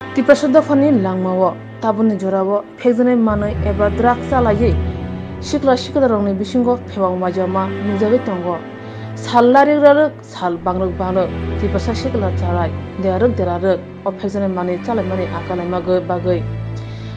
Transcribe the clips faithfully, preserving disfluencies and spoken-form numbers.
Tiprasa dophani langmao tabukni jorao phekjaknai manwi eba drugs chalaiwi sikla sikarokni bisingo phewang majama nukjagwi tongo. Sal narik rarwk, sal bangrwk bangrwk Tiprasa sikla chalai derarwk derarwk o phekjaknai manwi chalaimani akalaima bagwi.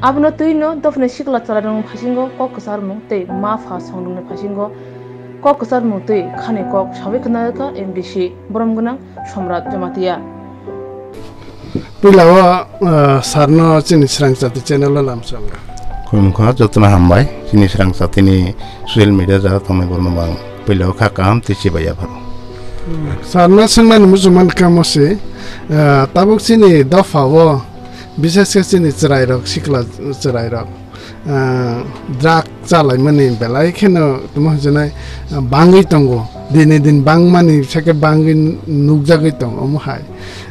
Abono twino dophani sikla chalairokni phaisingo kok kwcharmung tei ma pha songrokni phaisingo kok kwcharmung twi khani kok sawi khna kha M D C borom gwnang Somrat Jamatia. Puila o, uh, sarno chini Srang Chati channel o lamsao. Khulumkha, jotono hambai. Chini Srang Chatini social media jara tongnai borno bang. Puila o kha kaham tei chibai yapharo. Sarno swngnani muchungmani kamo se, uh, tabuk chini dopha o, bishesh khe chini chwrairok, sikla chwrairok. Ah, drug chalaimani belai kheno tamo hwnjanai, ah, bangwi tongo. Dini din bangmani sake bangwi nukjagwi tongo omo hai.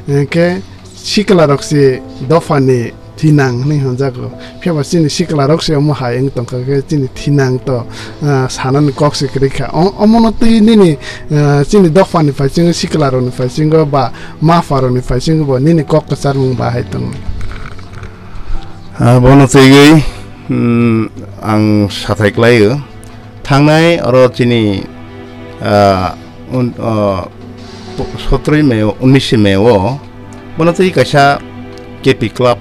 Hwnkhe sikla rok se dophani thinang hwnwi hwnjago. Phiya ba chini sikla rok se omo hai wng tongkha khe chini thinang to, ah, sanani kok se kwrwi kha. O-, omono twi nini, ah, chini dophani phaisingo sikla rokni phaisingo ba mapha rokni phaisingo bo nini kok kwcharmung bahai tongo. Ah, bono twiwi, mm, ang sathai klaio. Thangnai oro chini, ah, un-, ah, sotroi May o, unnish May o, bono twi kaisa K P Club,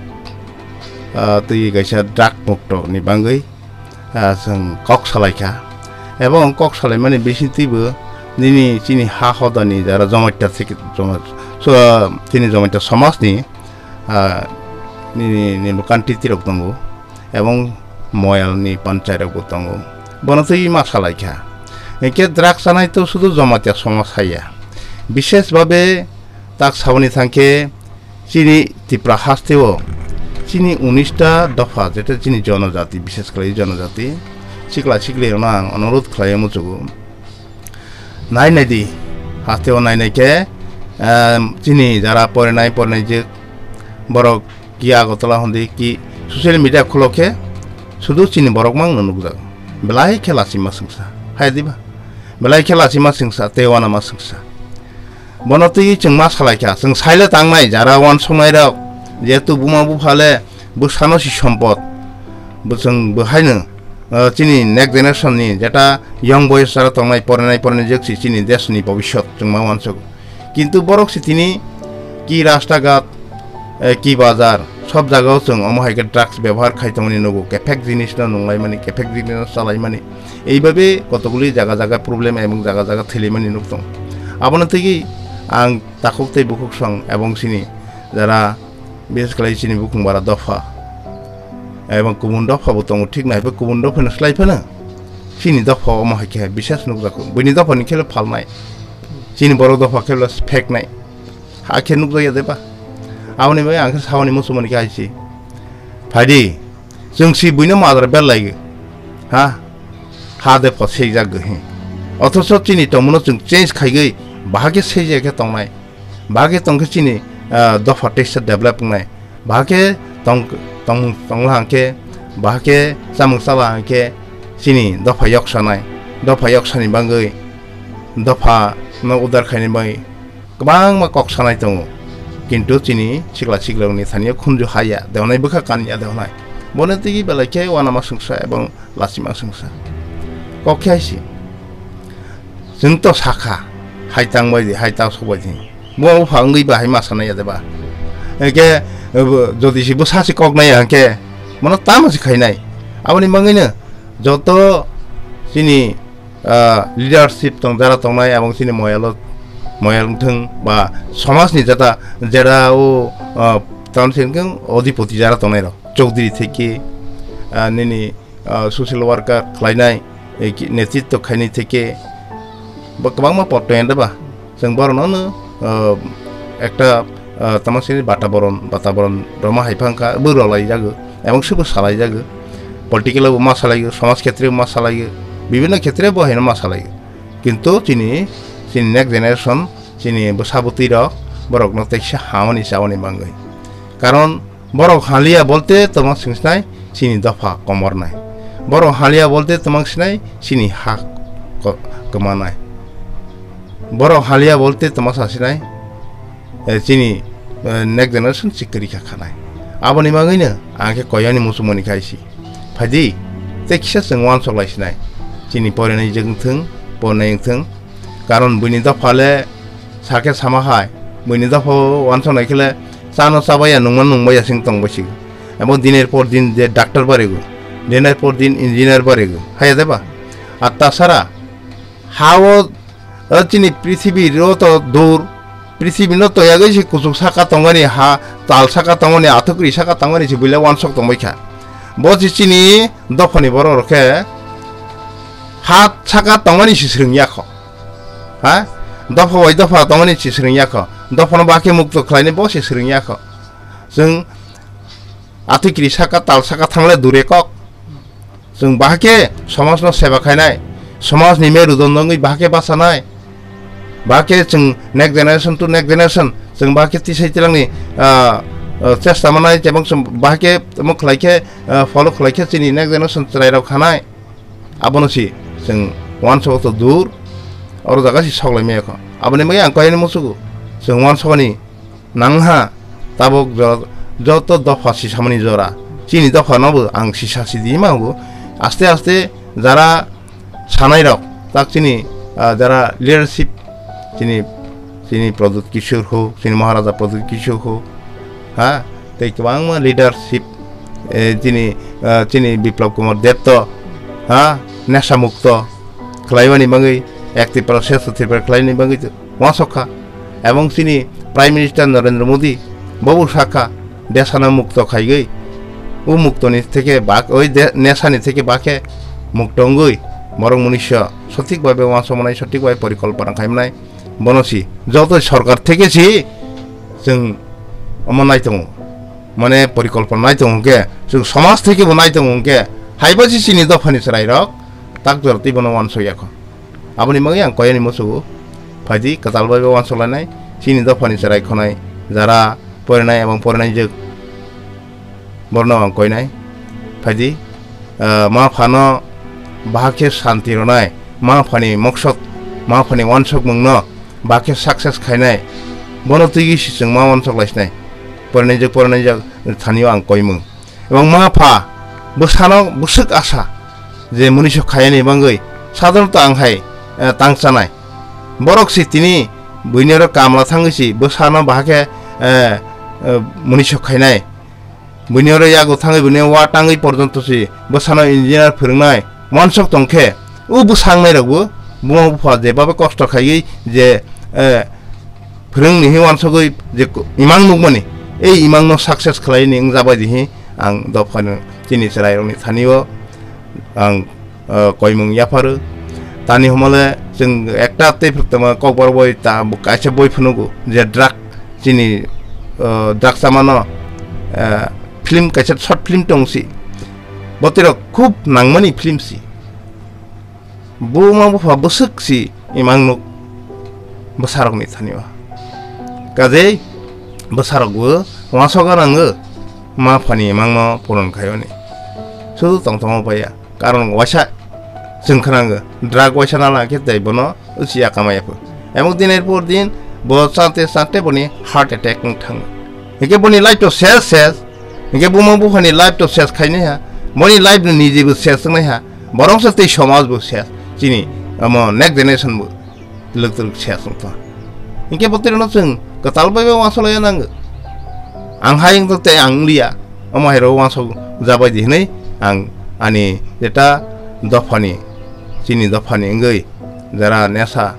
ah, twi kaisa drug mukto ni bangwi, ah, chwng kok salaikha. Ebong kok salaimani bisingtwibo nini chini ha hodani jara Jomatia thik-, Joma-, so, chini Jomatia somajni ah, nini, nini kanti tirok tongo, ebong moyal ni panchai rok bo tongo. Bono twi ma salai kha. Hwnkhe drug chanai to sudu Jamatia somaj haiya. Bishesh babe tak saboni thangkhe chini Tipra haste o chini unis ta dopha, jete chini jonojati, bishesh khlai jonojati, sikla sikli rokno ang onurodh khlai muchugo. Nai nai di, haste o nai nai khe, em, chini jara porinai, porinai jwk borok ki Agartala hondi ki social media khulo khe sudu chini borok mang no nukjak. Belai khe lachima swngsa. Hai diba? Belai khe lachima swngsa, tei uanama swngsa. Bono twi chwng ma salai kha, chwng saile tangnai jara uansuknai rok, jehetu buma bupha le bwsano si sompot. Bo chwng bo haino, ah, chini next generation ni jeta young boys jara tongnai, porinai, porinai jwk si chini desh ni bobishyot chwng ma uansuk. Kintu borok si tini ki rasta ghat, eh, ki bazar, sob jaga o chwng omo hai khe drugs bebohar khai tongmani nugo, kephek jinis no nunglaimani, kephek jinis no chalaimani. Eibabe kotokguli jaga jaga problem ebong jaga jaga thwilaimani nuk tongo. Abono twi ang takhuk tei bukhuk song ebong sini jara bises khlai chini bukhung bara dopha ebong kubun dopha bo tongo, thik nai bo kubun dopha no slai phano chini dopha omo hai khe bises nukjak, buini dopha ni khele phalnai, chini borok dopha khele pheknai, ha khe nukjak ya de ba. Aboni bai ang khe saboni muchumani khe hai si phaidi. Chwng si buino madra bel lai ha, ha de pho seijak gwi hi. Othocho chini tongmano chwng change khaigwi bahai khe seijak khe tongnai. Bahai khe tong khe chini, ah, dopha teisa develop wngnai. Bahai khe tong, tong, tongla hang khe, bahai khe chamung chala hang khe chini dopha yoksanai. Dopha yoksani bagwi dopha no udar khaini bagwi kwbangma kok sanai tongo, kintu chini sikla siklirokni thani o khunju haya deonai bwkha kanya deonai. Bono tigi belai khe uanama swngsa ebong lachima swngsa. Kok khe hai si. Chwng to sakha, hai tang bai di, hai ta sok bai di. Bo bupha wngwi ba hai ma sanai ya de ba. Eke, eh, bo, jodi si bwsa si kok nai ya hwnkhe, bono tamo si khainai. Aboni bagwino joto chini ah, leadership tong, jara tongnai, abong chini moyalo, moyal wngthwng ba somajni jata, jera o, ah, tamoni sengkhe odhipoti jara tongnai rok, chowdhury theke, ah, nini, ah, social worker khlainai, eh, ki-, netritwo khainai theke, bo kwbangma pod toya de ba. Chwng borokno no, ah, ekta, ah, tamo sini bataboron, bataboron roma hai phang kha, bo rwlai jago, ebong se bo salai jago. Political bo ma salai, somaj khetre bo ma salai, bibhinno khetre bo haino ma salai. Kintu chini, chini next generation, chini bwsa bwtwi rok, borokno teisa hamani chawani bangwi. Karon, borok haliya bolte tongma swngsinai chini dopha komornai. Borok haliya bolte tongma sinai chini ha ko-, kwmanai. Borok haliya bolte tongma sasinai, eh, chini, eh, next generation chikri kha khanai. Aboni bagwino ang khe koyani muchungmani khai si. Phaidi, tei kisa chwng uansuk lai sinai. Chini porinai jwk wngthwng, porinai wngthwng. Karon buini dopha le sakhe sama hai, buini dopha uansuk nai khe le chano chabaiya, nungma nungbaiya sing tong bai si. Abo diner por din je doctor barego, diner por din engineer barego. Haya deba? Ar tasara, ha o, o chini prithibi ro to dur, prithibi no to yagwi si kuchuk saka tongani ha, tal saka tongani, athukri saka tongani si buila uansuk tongbai kha. Bo si chini dophani borok rok khe ha saka tongani si swrwng ya kho. Ha? Dopha bai dopha tongani si swrwng ya kho. Dophano ba khe mukto khlaini bo si swrwng ya kho. Chwng atwi kiri saka, tal saka thangle dure kok. Chwng bahai khe somajno seba khainai, somajni merudond wngwi bahai khe bachanai, bahai khe chwng next generation to next generation chwng bahai khe tisai tilangni, ah, ah, chesta manai, chebang chwng bahai khe tamo khlai khe, ah, follow khlai khe chini next generation chwrairok khanai. Abono si chwng uansuk to dur, oro jaga si sok lai maya kho. Aboni bagwi ang koyani muchugo, chwng uansukani nangha, tabuk jo-, joto dopha sisamani jora. Chini dopha no bo ang sisa si di ma bo. Aste aste jara sanai rok, tak chini, ah, jara leadership, chini, chini Pradyut Kishore ho, chini Maharaja Pradyut Kishore ho, ha, tei kwbangma leadership, eh, chini, ah, chini Biplab Kumar Deb to, ha, nesha mukto khlaimani bagwi, Ek Tripura Shreshtha Tripura khlaimani bagwi uansuk kha. Ebong chini Prime Minister Narendra Modi bobo sakha, desano mukto khaigwi, o muktoni theke bak, oi de-, nesani theke bakhe mukto wngwi borok munisya sothik bhabe uansukmanai, sothik bhabe porikolpona khaimnai, bono si joto sorkar theke si chwng omo naitongo, mane porikolpona naitongo hwnkhe, chwng somaj theke bo naitongo hwnkhe, haiba si chini dophani chwrairok tak jora tei bono uansuk ya kho. Aboni bagwi ang koyani muchugo, phaidi kwtal bai uansuk lainai, chini dophani chwrai khonai, jara porinai ebong porinai jwk, borno ang koinai, phaidi, ah, ma phano bahai khe santi rwnai, ma phani moksok, ma phani uansukmungno bahai khe success khainai, bono twiwi si chwng ma uansuk lai sinai, porinai jwk, porinai jwk thani o ang koimung. Ebong ma pha bwsano bwswk asa je munisok khaiyani bagwi sadharonto ang hai, eh, tang chanai. Borok si tini buini oro kamla thangwi si bwsano bahai khe, eh, eh, munisok khainai. Buini oro yago thangwi buini wa tangwi porjonto si bwsano engineer phwrwngnai. Uansuk tong khe o bwsang nai rok bo buma bupha je babe kosto khaiwi je, eh, phwrwngni hi uansugwi je ko-, imang nukmani, ei imangno success khlaini wngjabai di hi ang dophani chini chwrairokni thani o ang, ah, koimung yapharo. Tani homole chwng ekta tei phwrwngtama kokborok bai ta bo kaisa boi phunugo je drug chini, ah, drug chamano, ah, film kaisa short film tong si. Botirok khub nangmani film si. Buma bupha bwswk si imang nuk bwsarokni thani o. Kajei bwsarok bo uansuk nango ma phani imangno puron khaiyoni. Sudu tong tongma paiya. Karon waisa chwng khwnango drug waisa nala khe tei bono uchiya kamaya pho. Emuk dinir por din bo chate chate boni heart attack wng thango. Hingke boni life to ses ses. Hingke buma buphani life to ses khainai ha. Boni life no niji bo ses wngnai ha. Borok se tei somaj bo ses. Chini omo next generation bo twlwk twlwk ses wngkha. Hingke bo tei rwno chwng kwtal bai bai uansuk laiya nango. Ang hai wngtong tei ang wnglia. Omo hai rw uansuk jabai di hinui ang ani jeta dophani, chini dophani wngwi jara nesa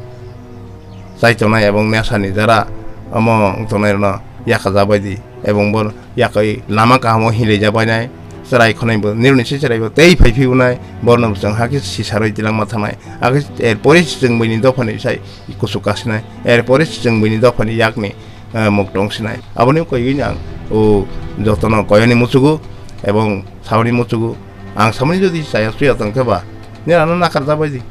chai tongnai ebong nesani jara omo wng tongnai rwno yaka jabai di ebong bo yakwi lama kahamo hinlai jabainai. Chwrai khonai bo nironi se chwrai bo tei phai phibonai borno bo chwng hakhe sisarwi tilangma thangnai. Hakhe erpore chwng buini dophani sai kuchuk kasinai. Erpore chwng buini dophani yakni, eh, muk tong sinai. Aboni koigwini ang o jotono koyani muchugo ebong samani muchugo. Ang samani jodi chaya chuya tongkhe ba nirano nakar jabai di.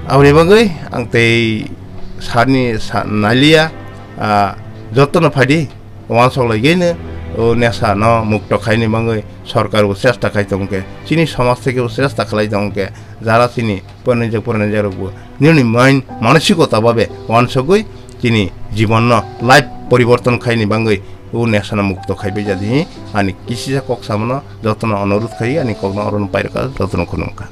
Aboni bagwi ang tei sani sa-, naliya, ah, jotono phaidi uansuk laigwino o nesa no mukto khaini bagwi sorkar bo chesta khai tongkhe, chini somaj theke bo chesta khlai tongkhe, jara chini pwrwngjak pwrwngjak rok bo nini mind manosikota babe uansugwi chini jibon no life poriborton khaini bagwi o nesano mukto khaibai jadi ani kisisa kok samono jotono onorudh khai ani kokno orono pairokha jotono khulumkha.